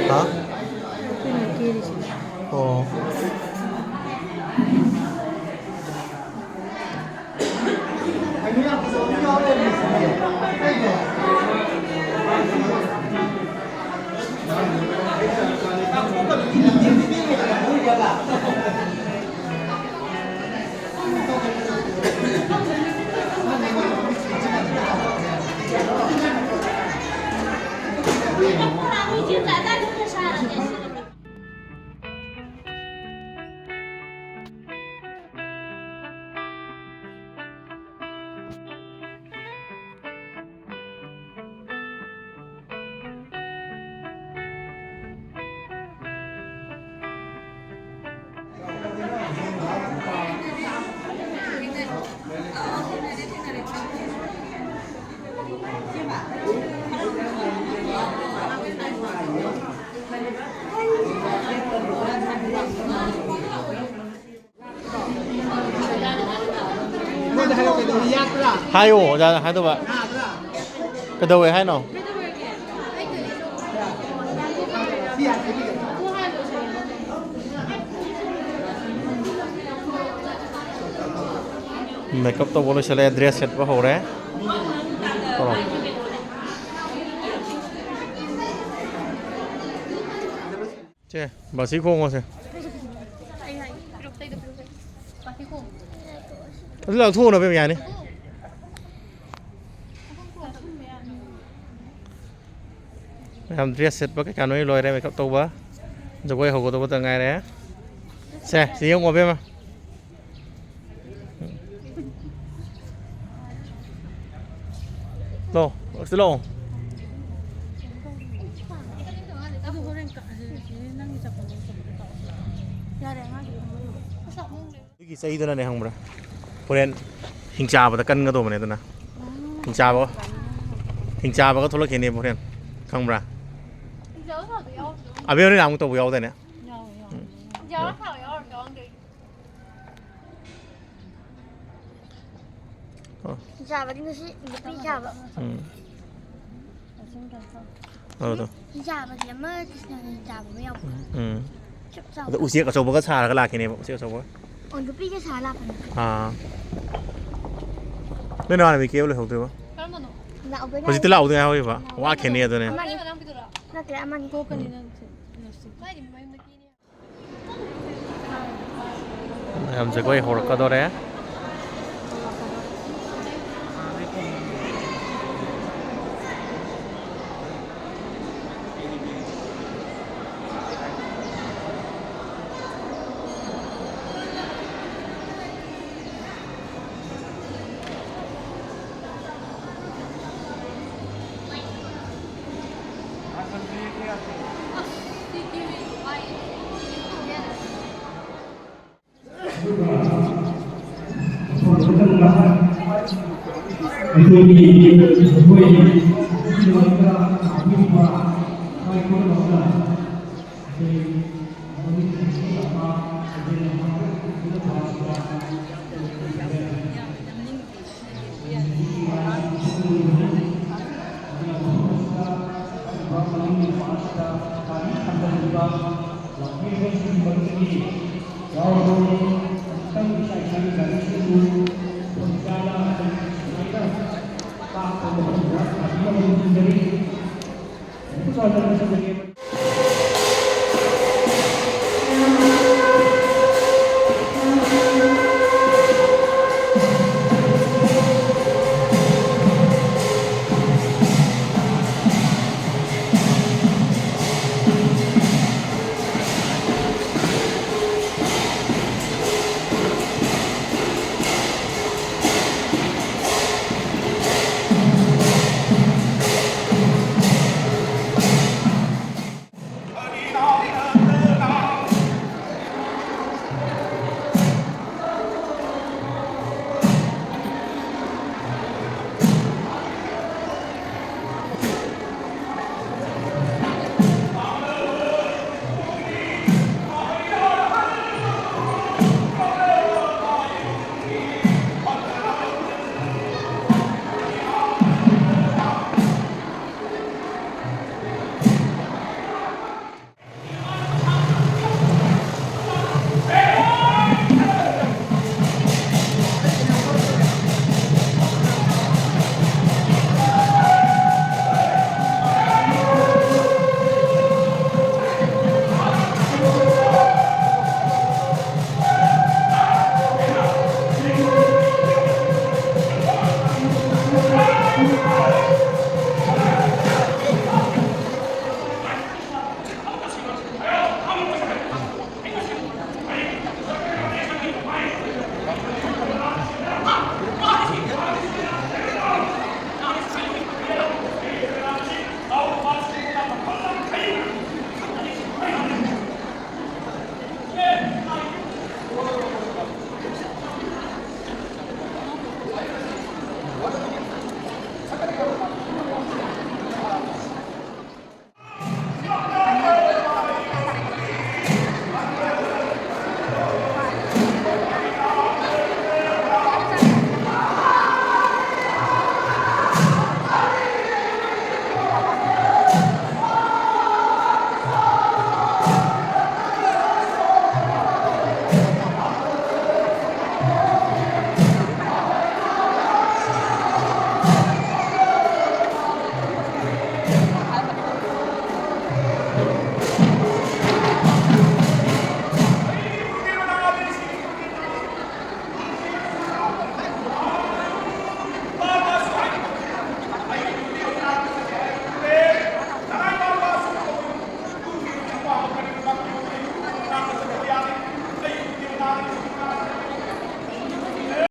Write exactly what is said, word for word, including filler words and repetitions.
ꯍꯥ? ꯑꯣ꯫ ꯍꯥꯏꯌꯣ, ꯑꯣꯖꯥꯗ ꯍꯥꯏꯗꯧꯕ꯫ ꯀꯩꯗꯧꯋꯦ ꯍꯥꯏꯅꯣ? ꯃꯦꯀꯞ ꯇꯧꯕ ꯂꯣꯏꯁꯤꯜꯂꯦ, ꯗ꯭ꯔꯦꯁ ꯁꯦꯠꯄ ꯍꯧꯔꯦ꯫ ꯇꯧꯔꯣ꯫ ꯁꯦ, ꯕꯥꯁꯤ ꯈꯣꯡꯉꯣꯁꯦ꯫ ꯑꯗꯨ ꯂꯧꯊꯣꯛꯎꯅꯣ, ꯕꯦꯝ, ꯌꯥꯅꯤ꯫ ꯃꯌꯥꯝ ꯗ꯭ꯔꯦꯁ ꯁꯦꯠꯄ ꯀꯩꯀꯥ ꯂꯣꯏ ꯂꯣꯏꯔꯦ, ꯃꯦꯀꯞ ꯇꯧꯕ꯫ ꯖꯒꯣꯏ ꯍꯧꯒꯗꯧꯕꯇ ꯉꯥꯏꯔꯦ꯫ ꯁꯦ, ꯁꯤ ꯌꯦꯡꯉꯣ, ꯕꯦꯝꯃ꯫ ꯂꯥꯛꯑꯣ, ꯁꯤ ꯂꯥꯛꯑꯣ꯫ ꯑꯗꯨꯒꯤ ꯆꯩꯗꯨꯅꯅꯦ, ꯈꯪꯕ꯭ꯔꯥ? ꯍꯣꯔꯦꯟ ꯍꯤꯡꯆꯥꯕꯗ ꯀꯟꯒꯗꯧꯕꯅꯦ ꯑꯗꯨꯅ꯫ ꯍꯤꯡꯆꯥꯕ, ꯍꯤꯡꯆꯥꯕꯒ ꯊꯣꯛꯂꯛꯈꯤꯅꯦꯕ ꯍꯣꯔꯦꯟ꯫ ꯈꯪꯕ꯭ꯔꯥ? ꯑꯕꯦ ꯍꯣꯔꯦꯟ ꯑꯃꯨꯛ ꯇꯧꯕ ꯌꯥꯎꯗꯥꯏꯅꯦ? ꯎꯝ꯫ ꯑꯣ꯫ ꯍꯤꯡꯆꯥꯕꯗꯤ ꯉꯁꯤ ꯅꯨꯄꯤ ꯁꯥꯕ꯫ ꯎꯝ꯫ ꯑꯗꯨꯗꯣ꯫ ꯌꯥꯕꯗꯤ ꯑꯃ ꯀ꯭ꯔꯤꯁꯅꯒꯤ ꯌꯥꯕ ꯑꯃ ꯌꯥꯎꯕ꯫ ꯎꯝ꯫ ꯆꯞ ꯆꯥꯕ꯫ ꯑꯗꯣ ꯎꯆꯦꯛ ꯑꯆꯧꯕꯒ ꯁꯥꯔꯒ ꯂꯥꯛꯈꯤꯅꯦꯕ, ꯎꯆꯦꯛ ꯑꯆꯧꯕꯒ꯫ ꯑꯣ, ꯅꯨꯄꯤꯒ ꯁꯥꯔ ꯂꯥꯛꯄꯅꯦ꯫ ꯑꯥ꯫ ꯅꯣꯏ ꯅꯃꯥꯟꯅꯕꯤ ꯀꯦꯕ ꯂꯣꯏꯍꯧꯗ꯭ꯔꯤꯕꯣ? ꯀꯔꯝꯕꯅꯣ? ꯂꯥꯛꯍꯧꯗ ꯍꯧꯖꯤꯛꯇ ꯉꯥꯏꯔꯤ꯫ ꯂꯥꯛꯍꯧꯗ ꯉꯥꯏꯍꯧꯔꯤꯕ? ꯋꯥ ꯈꯦꯠꯅꯩ ꯑꯗꯨꯅꯦ꯫ ꯑꯃꯅꯤ꯫ ꯅꯠꯇ꯭ꯔꯦ, ꯑꯃꯅꯤ꯫ ꯇꯣꯛꯀꯅꯤ ꯅꯪ ꯁꯤ ꯂꯤꯞꯁꯇꯤꯛ꯫ ꯀꯥꯏꯗꯩ ꯃꯌꯨꯝꯗ ꯀꯦꯅꯤ? ꯃꯌꯥꯝ ꯖꯒꯣꯏ ꯍꯧꯔꯛꯀꯗꯣꯔꯦ꯫ ꯑꯩꯈꯣꯏꯒꯤ ꯖꯒꯣꯏ